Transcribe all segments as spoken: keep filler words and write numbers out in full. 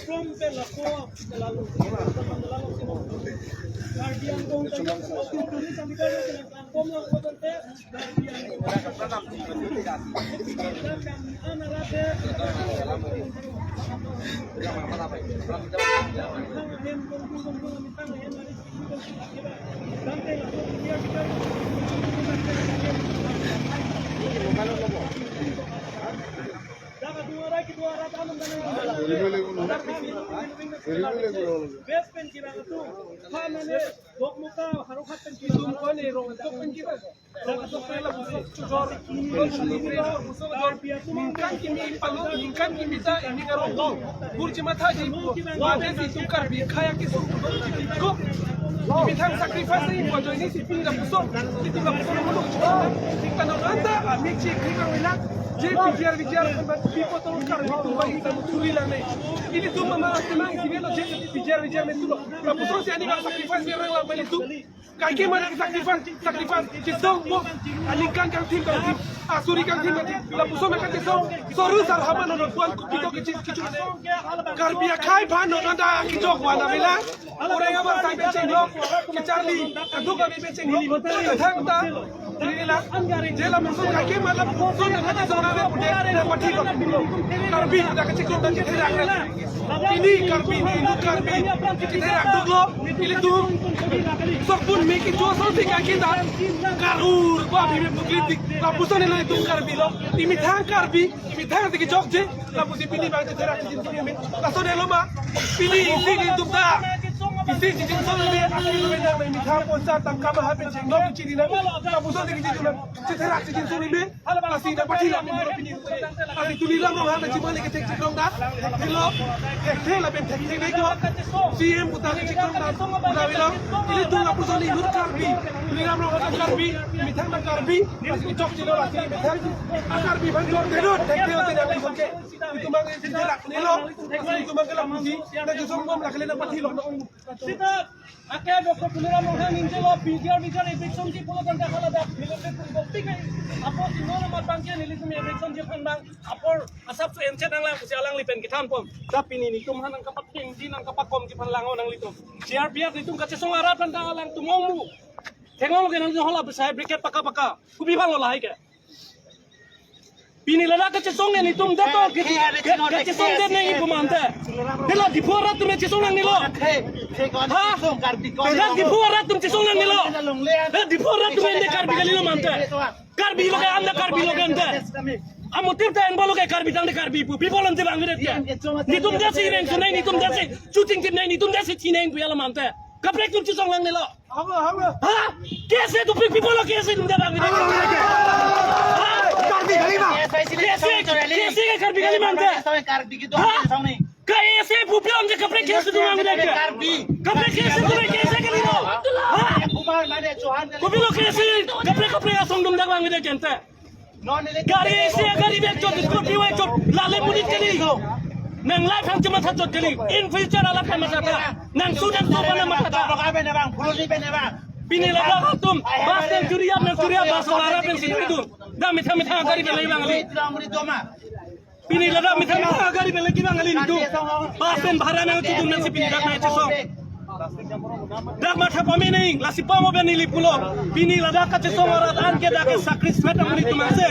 From the lapo, the lalo, the lalo, Karbi Anglong, the lalo, the lalo, the lalo, Ningkan kimi palu, ningkan kimi ta, ini karong dong. Burji matha ji, mate si tukar bi, kaya ki sum, ko. Kimi thang sacrifice ni, ko join ni si pini lapuson, si pini lapuson, ko. Kita na anta, mik si kri kang wila, je P G R, P G R, kan bat, pi ko to kar, pi tumba, ita muturi lang ni. Ini tum mama, tumang, si belo, je P G R, P G R, ni tu lo. Lapuson si ani bang sacrifice ni rang lang bali tu. Kaike mana sacrifice, sacrifice, chisong mo, aningkan kangthim kangthim, asuri kangthim kangthim, lapuson kangthim chisong, soru sar hama non puan kupito kechis kichur. Karbi akhei aphan non anta kijok wana mela, orang abang sai becheng lo, kecharli, kaduk kami becheng lo, thang ta, ini la, je lapuson kaike mana lapuson kangthim chisong na pude, na pathi lo, Karbi, na kechik lo, na kechik lo. Ini Karbi, ini Karbi. Kita rak duk lo, ilitum. Sokpun me kicho so si kaike ta. Karur, ba bi me puklitik. Lapuson ilitum Karbi lo. Imi thang Karbi, imi thang si kijok je. Lapusi pini bang chethe rak chinchon me. Lason lo ma. Pini isi ilitum ta. Isi chinchon me. Asli me nang me imi thang ponsa tangka ma ha pen cheng lo kichini na. Lapuson si kijok na. Chethe rak chinchon me. Hala bang si na pathi lo mi boro pini. Asi Tuliram Ronghang na chimali kethek chikrong ta. Thekthelo. Thekthe lapen thekthe ko. C M puta chikrong ta. Puta bilang. Ilitum lapuson inut Karbi. Tuliram Ronghang ta Karbi. Methang ta Karbi. Asi chokche lo asi methang. A Karbi aphan jor thedut. Thekthe lo thedut lapuson ke. Itum bang si therak ni lo. Asi itum bang ke lapusi. Na chisong bom lakle na pathi lo. Sita, ake Doctor Tuliram Ronghang ningjelo, P G R, P G R eviction ji pulo tangka hala dak, nelitum pun bukti kai. Apot si non amat bangke nelitum eviction ji aphan bang, apor asap su encet nanglang pusi alangli pen kethan pon. Ta pini netum aphan nangkapateng ji nangkapakom ji aphan lang-o nanglitum. C R P F netum kachesong arat aphan ta alangtum ongmu. Thengong lo ke nang hala besai briket paka paka. Kopi aphan lo lahai ke. Pini ladak kachesong netum dato, kachesong det nangji pu mante. Dela Diphu arat atum chesong nangnelo. Ha? Dela Diphu arat atum chesong nangnelo. Dela Diphu arat atum ante Karbi kalilo mante. Karbi lo ke anta Karbi lo ke ante. Amotir ta enbo lo ke Karbi tangte Karbi pu. Pi apot ante bang det ke. Netum jasi reng sunai, netum jasi chuting tim nai, netum jasi chineng pu ya lo mante. Kaprek atum chesong nangnelo. Habo, habo. Ha? Kese tu pi-, people lo kese tu jabang ini. Habo, habo. Ha? Karbi kalima. Kese, kese ke Karbi kalima ante. Ha? Kese pu pi-, ante kaprek kese tu mang ante. Karbi. Kaprek kese tu kese kalima. Ha? Kopi lo kese, kaprek kaprek asong dum jabang ante kente. Gari isi gari bek chot, scooty bek chot, lale monit kali. Nang life hang chematha chot kali. In future alap hang matha tha. Nang sudan to bana matha tha. Pini ladak atum, bus nang churi ap, nang churi ap, bus wala pen si itu. Dak methang methang gari pen lagi bang kali. Pini ladak methang methang gari pen lagi bang kali itu. Bus pen bhara nang chudun nang si pini dak nang chesong. Dak matha pame nang, lasi pamo bani li pulo. Pini ladak kachesong arat an ke dak ke sacrifice amonit atum angse.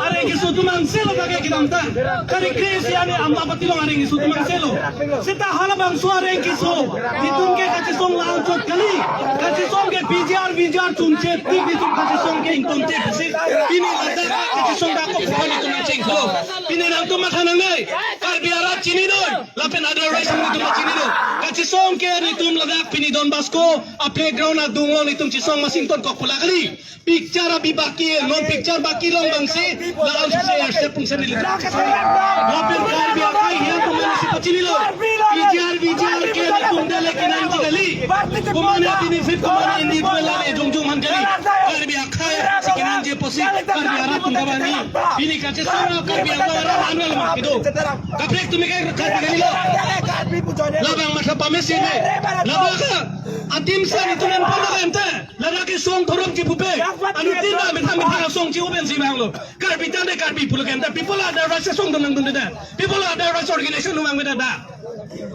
Areng keso atum angse lo dak ke kinamtan. Kari kre si ane amba pati long areng keso atum angse lo. Seta halabangso areng keso. Netum ke kachesong lang chot kali. Kachesong ke P G R, V G R chunche tik netum kachesong ke ingtonche si. Pini ladak kachesong dak ko pon netum angse lo. Pini nangtum matha nangnei. Karbi arat chini noi. Lapen other race amonit atum chinilo. Kachesong ke netum ladak pini Don Bosco a playground adung lo netum chesong masing tonkok pula kali. Picture abhi baki hai, non picture baki long bangsi, la ang se accept pungsan nili. Lapen Karbi akhei hian pu mane si pachinilo. P G R, V G R ke netum dale kenangji kali. Pu mane benefit pu mane individual lale jongjong aphan kali. Karbi akhei si kenangji pusi, Karbi arat atum kabang ni. Pini kachesong Karbi arat anwal ma kedo. Kaprek atum ke Karbi kalilo. Labang matha pamesi ne. Labang ka atim sa nitum en pon ente. Ladak ke song thorom chipupe. Anuttin ta methang methang asong chipupen si bang lo. Karbi tangte Karbi pulo kenta. People other rights asong dun nangdunde. People other rights organization nung bang meda da.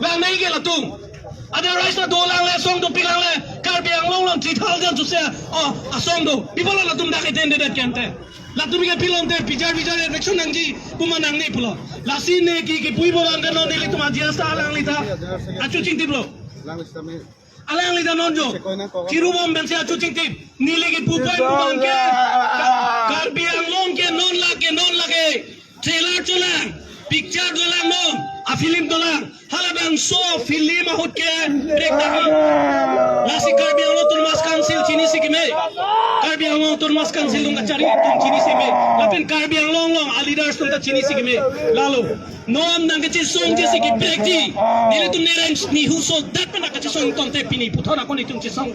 Bang nai ke latum. Other rights ta dolang le, song dopiklang le. Karbi Anglong along three thousand chuse. Oh, asong do. People latum dak ete ende det kente. Latum ke pilongte pijar pijar election nangji pu ma nangne pulo. Lasi ne ke kipuji abang ke non nelitum aji asta alangli ta achu chingtip lo. Alangli ta non jo. Chirubom pensi achu chingtip. Neli kipu pen pu abang ke Karbi Anglong ke non lake, non lake. Trailer cholang, picture dolang non, a film dolang. Halabangso film ahut ke break down. Lasi Karbi Anglong Autonomous Council chinisi keme. Karbi Anglong Autonomous Council atum kachari atum chinisi keme. Lapen Karbi Anglong along a leaders atum ta chinisi keme. Lalo non nangkachesongji si kebreakji. Nelitum nereng nihu so dat pen nangkachesong tangte pini puthot ako nitum chesong.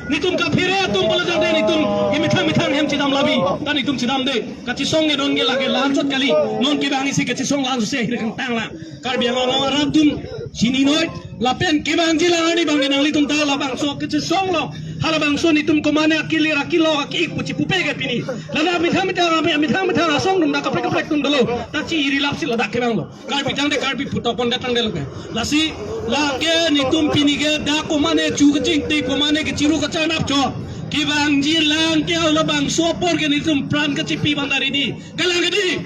Nitum kaphere atum pulo tangte nitum ke methang methang hem chedam labi. Ta nitum chedamde. Kachesong ke non ke lake la-anchot kali. Non ke bang isi kachesong la-anchot se hirkang tanglang. Karbi Anglong arat atum chini noi. Lapen kevangji lang arni bang ke nanglitum ta labangso kachesong lo. Halabangso nitum komane akilir akilo aki-ik pu chipupe ke pini. Ladak methang methang, methang methang asong atum ta kaprek kaprek atum dolo. Ta chi iri lapsi ladak kevang lo. Karbi tangte Karbi putok pon datang delo ke. Lasi lake nitum pini ke dak komane chu kachingtip, komane kechiru kachanap cho. Kevangji lang ke halabangso apor ke nitum pran kachipi bang dari di. Kalang ke di.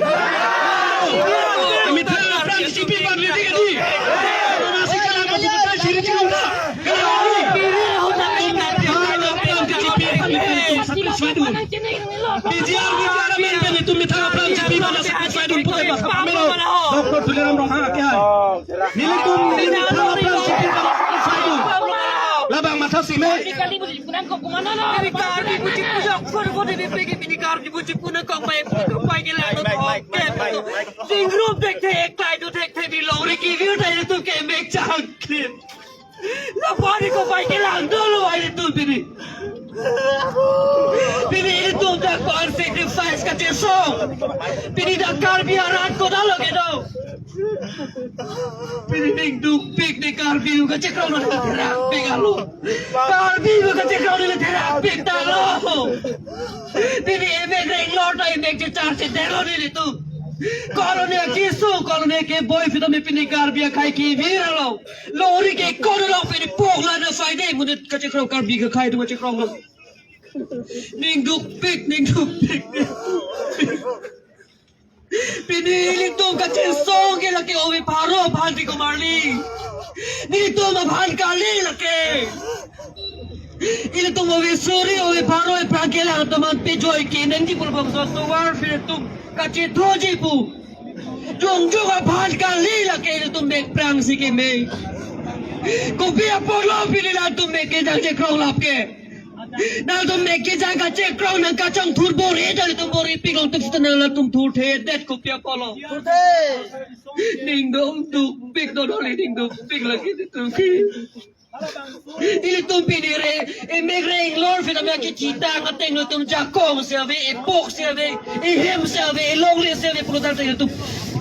Methang pran kachipi bang dari di ke di. Masih kalang ke di. Siri chiru na. Kalang ke di. Methang pran kachipi bang dari di. Satisfied dun. P G R, P G R amen pen itum methang apran chipi bang satisfied dun pute bang pamelo. Doctor Tuliram Ronghang ake hai. Nelitum, neli methang apran chipi bang satisfied dun. Labang matha si me. Pini Karbi buji punang kok kumana lo? Pini Karbi buji punang kok, pini Karbi buji punang kok, pai, pai ke lang, pai ke lang. Singrum thekthe, eklai do thekthe, di longri kevir ta itum ke mek changkit. Lapori ko pai ke lang dolo ai itum pini. Pini itum ta kon sacrifice kachesong. Pini ta Karbi arat ko dalo kedo. Pini ning dukpik ne Karbi atum kachekroi ne therakpik alo. Karbi atum kachekroi ne therakpik ta lo. Pini emek reng lor ta emek chechar chedelo nelitum. Kolone kisu, kolone keboi pita me pini Karbi akhai kevir alo. Longri ke kono lo pini pok la na sai de mune kachekroi Karbi akhai atum kachekroi lo. Ning dukpik, ning dukpik. Pini ilitum kachesong ke lake ove pharo aphan ti komarli. Nelitum aphan kali lake. Ilitum ove suri ove pharo aphrang kelang atum an pejoi ke nangji pulbam so tovar phi tum kachethoji pu. Jongjong aphan kali lake ilitum mek prang si keme. Kopi apotlo pini latum mek kejang chekroi lap ke. Nangtum mek kejang kachekroi nangkachongthur bor-i, nangtum bor-ipik longtum sita nangtum thurthedet kopi apotlo. Ning dong dukpik do doli ning dukpik lagi ilitum ke. Ilitum pini re, emek reng lor pita me kechitang ateng ilitum jakong si ave, epok si ave, ehem si ave, elongle si ave, pulo tangte ilitum.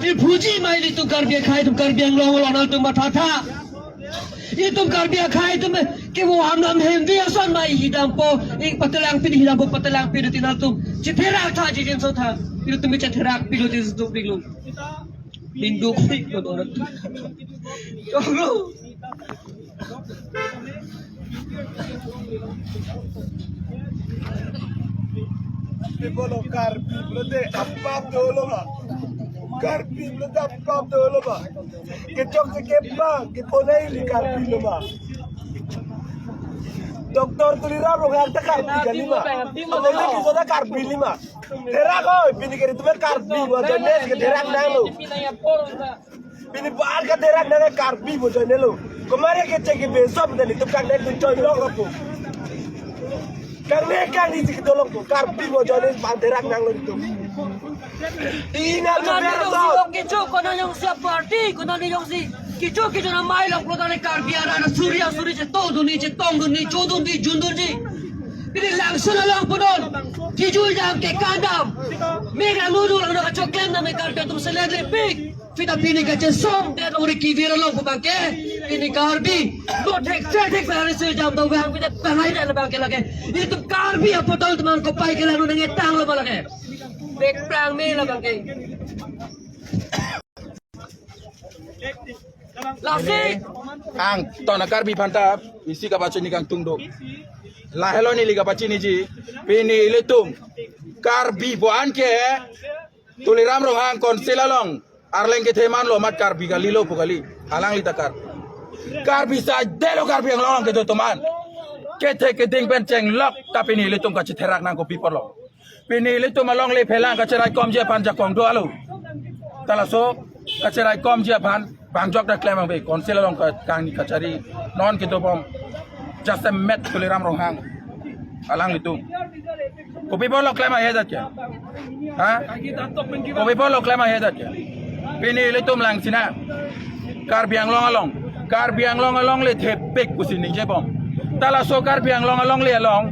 Iphuji ma ilitum Karbi akhai atum Karbi Anglong along nangtum mathatha. Itum Karbi akhai atum ke wo ham lam hem vi ason ma ihidampo, ipatelang pin ihidampo patelang pin itum nangtum. Chetherak tha jijin so tha. Itum chetherakpiklo jijin dukpiklo. Ning dukpik lo orang. Choklo. People of Karbi, pulote apap dolo ma. Karbi, pulote apap dolo ma. Kechok si kepang, keponai ni Karbi lo ma. Doctor Tuliram Ronghang ta Karbi kali ma. Amo ta kiso ta Karbi li ma. Therak oi, pini ke itum Karbi, mo jones ke therak nanglo. Pini bar ke therak nang Karbi mo joine lo. Komare ke cheki beso pita itum kang nek dun choi long ko. Kang nek kang ni cheki dolong ko. Karbi mo joine pan therak nanglo itum. Ina to ber to. Kicho kono jongsi party, kono jongsi kicho kicho na mai long pulo tangte Karbi arat asuri asuri chetong dunji, chetong dunji, chodunji, jundunji. Pini langsun along punon. Kijul jam ke kandam. Mega lulu lang na kachoklem na me Karbi atum selet lepik. Pita pini kachesongdet uri kivir along pu abang ke. Pini Karbi, lo thek se thek sari sui jam do bang pini tangai na bang ke lake. Itum Karbi apotol teman kopai ke lalu nang etang lo ma lake. Bek prang me la bang ke. Lasi. Ang tona Karbi aphan ta isi kapachini kangtung do. Lahelo neli kapachiniji. Pini ilitum Karbi pu an ke Tuliram Ronghang council along arleng kethe manlo amat Karbi kalilo pu kali. Alangli ta Karbi. Karbi saidelo Karbi Anglong kedo atum an. Kethe keding pen chenglok ta pini ilitum kachetherak nang kopi apotlo. Pini ilitum alongle phelang kacheraikomji aphan jakong do alo. Ta laso kacheraikomji aphan bangjok ta klem abang ke council along ka kangni kachari non kedobom. Jasemet Tuliram Ronghang. Alanglitum. Kopi apotlo klem ahe jat ke? Ha? Kopi apotlo klem ahe jat ke? Pini ilitum lang sina. Karbi Anglong along. Karbi Anglong alongle thepik pusi ningjebom. Ta laso Karbi Anglong alongle along.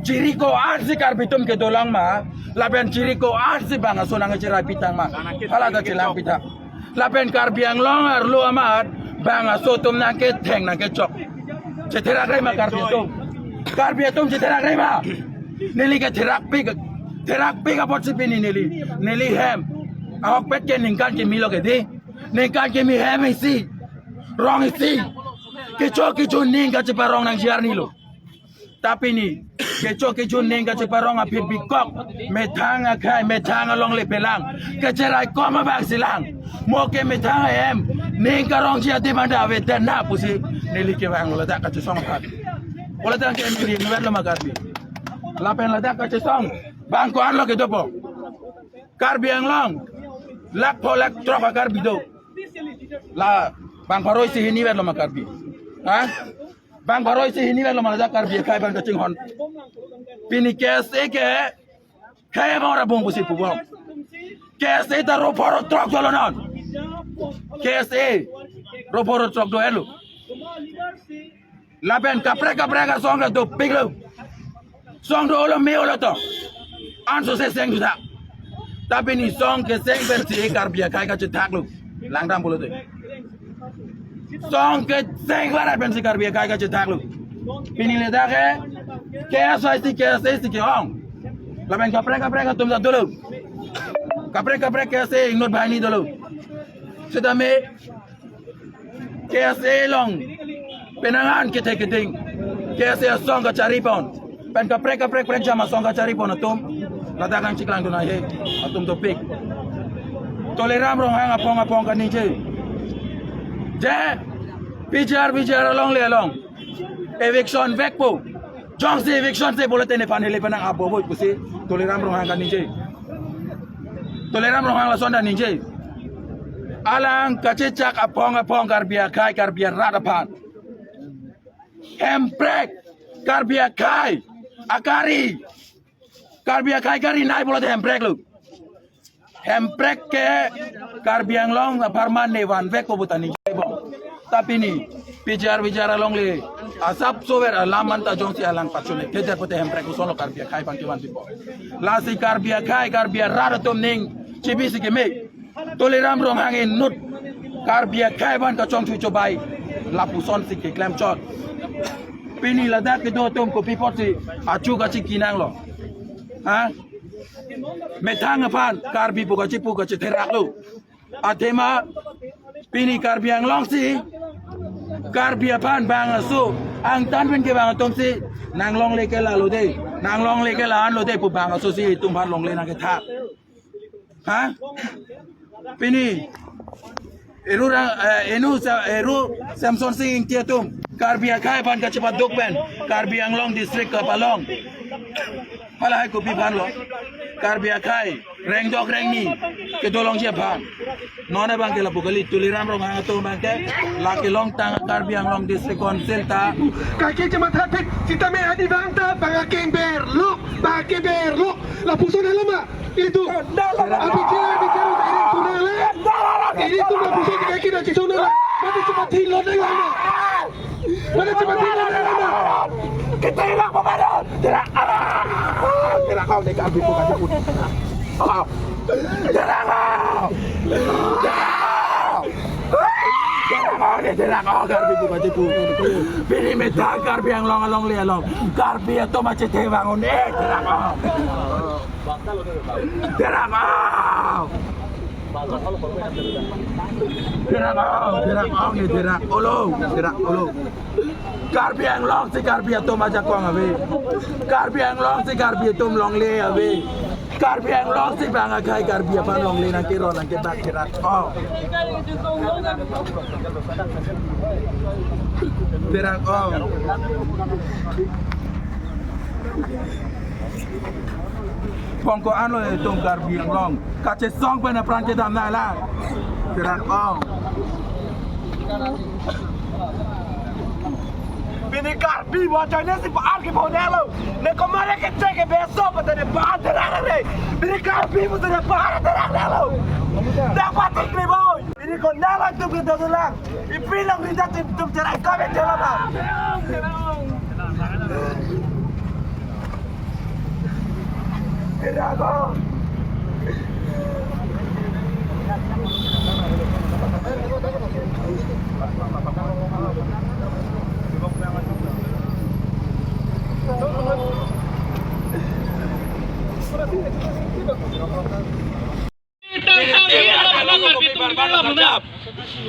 Chiriko arsi Karbi atum kedolang ma. Lapen chiriko arsi bang aso nangcherai pitang ma. Hala ta chelang pitang. Lapen Karbi Anglong arlo amat bang aso atum nangketheng nangkechok. Chetherak rei ma Karbi atum. Karbi atum chetherak rei ma. Neli ke therakpik. Therakpik apotsi pini neli. Neli hem. Ahokpet ke ningkan kimi lo ke di. Ningkan kimi hem isi. Rong isi. Kecho kecho ning kacheparong nangji arni lo. Ta pini, kecho kecho ning kacheparong aphi bikok, methang akhai, methang alongle phelang, kacheraikom abang si lang, mo ke methang ahem, ning karongji adim anta ave dan na pusi, neli kevang ladak kachesong aphan. Ladak ke neli inutvet lo ma Karbi. Lapen ladak kachesong, bang ko-an lo kedopo. Karbi Anglong, lakh pho lakh throk a Karbi do. La, bang pharo isi hini vetlo ma Karbi. Ha? Bang pharo isi hini vetlo ma ladak Karbi akhai bang kachinghon. Pini K S A ke, khei bang ra bung pusi pubom. K S A ta ro pharo throk dolo non. K S A, ro pharo throk do elo. Lapen kaprek kaprek asong ke dopik lo. Song do olo me olo to. Anso se seng juta. Ta pini song keseng pensi Karbi akhai kachethak lo. Langdam pulote. Song keseng barat pensi Karbi akhai kachethak lo. Pini ladak ke K S I C, K S A C ke-ong. Lapen kaprek kaprek atum ta dolo. Kaprek kaprek K S A ingnot banghini dolo. Seta me K S A along penang an kethe keding. K S A asong kachari pon. Pen kaprek kaprek prekjam asong kachari pon atum. Ladak nangcheklang dun ahe. Atum dopik. Tuliram Ronghang apong apong kaningje. Je, P G R, P G R alongle along. Eviction vekpo. Jongsi eviction se pulote nephan hele penang abo bo pusi Tuliram Ronghang kaningje. Tuliram Ronghang lason ta ningje. Alang kachechak apong apong Karbi akhai Karbi arat aphan. Hemprek Karbi akhai akari. Karbi akhai kari nai pulote hemprek lo. Hemprek ke Karbi Anglong apharman ne vanvekpo puta ningjebom. Ta pini P G R V G R alongle asap sover alam anta jongsi alang pachune kejar pute hemprek koson lo Karbi akhai aphan kevan pipo. Lasi Karbi akhai Karbi arat atum ning chibisi keme. Tuliram Ronghang inut Karbi akhai aphan kachongchu chobai. Lapuson si keklem chot. Pini ladak kedo atum kopi apotsi achu kachiki nanglo. Ha? Methang aphan Karbi pu kachipu kachetherak lo. Athema pini Karbi Anglong si Karbi aphan bang aso angtan pen kevang atum si nanglongle ke la lo de, nanglongle ke la-an lo de pu bang aso si itum aphan longle nangkethak. Ha? Pini Eru ra, eh, Enu Sa-, Eru Samson Sing Ingti atum Karbi akhai aphan kachepaduk pen Karbi Anglong district kapalong. Halahai kopi aphan lo. Karbi akhai rengdok rengni kedolongji aphan. Non abang ke lapu kali Tuliram Ronghang atum abang ke la kelongtang Karbi Anglong District Council ta. Kaki chematha thek sitame adi bang ta bang akeng berluk, bang akeng berluk. Lapuson helo ma. Itu. Abi jera, abi jera, ini tuna le. Ini tu lapuson kaki na chisona le. Mati cepat hilot le. Mana cepat dia mana? Kita hilang pemadu. Tidak. Ah, tidak kau dekat di bukan di bukan. Ah. Tidak kau. Tidak kau. Tidak kau. Ong, ne therak ong, Karbi pu kachipu. Pini methang Karbi Anglong alongle along Karbi atum achethe vang un-e, therak ong. Therak ong. Therak ong, therak ong, ne therak olo, therak olo. Karbi Anglong si Karbi atum ajakong ave. Karbi Anglong si Karbi atum longle ave. Karbi Anglong si bang akhai Karbi aphan longle nangkeroi nangkebak, therak ong. Therak ong. Pongko anlo itum Karbi Anglong kachesong pen apran kedam nanglang. Therak ong. Pini Karbi bocor ne si pa-ar ke bone lo. Ne komare ke cek ke beso pata ne pa-ar therak re. Pini Karbi pata ne pa-ar therak lo. Dak patik ne boy. Pini ko nala tu ke dadulang. Ipi long rida tim tum cerai kami dalam. Therak ong.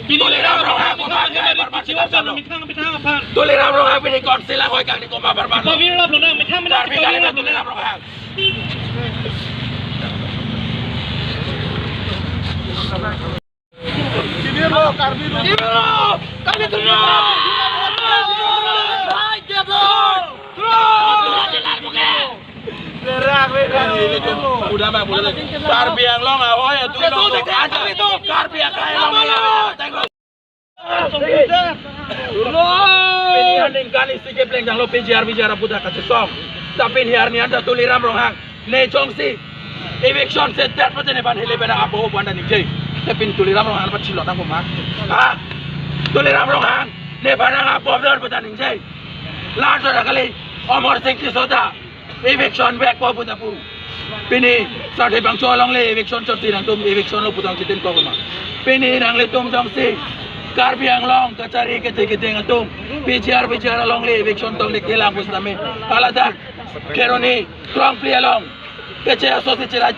Tuliram Ronghang, Tuliram Ronghang pini council ahoi kang ni koma barman. Karbi kali na Tuliram Ronghang. Udah, Bang, udah deh. Karbi Anglong ahoi, itu Karbi akhai along. Pini aningkan isi kepleng janglo P G R V G R apuda kachesong. Tapi ini hari ini anta Tuliram Ronghang. Ne jongsi eviction sedet pute nephan hele pen nang-appo pu anta ningje. Tapi Tuliram Ronghang pachilo tang puma. Ha? Tuliram Ronghang nephan nang-appo pu anta ningje. Laso dak kali Amarsing Tisso ta eviction vekpo pu ta pu. Pini sar thepangcho alongle eviction chot si nangtum eviction lo pu tang chitin ko ma. Pini nanglitum jongsi Karbi Anglong kachari kethek kethek atum P G R V G R alongle eviction tong de kelang pusitame. Hala ta Kheroni Krongpli along keche aso si chira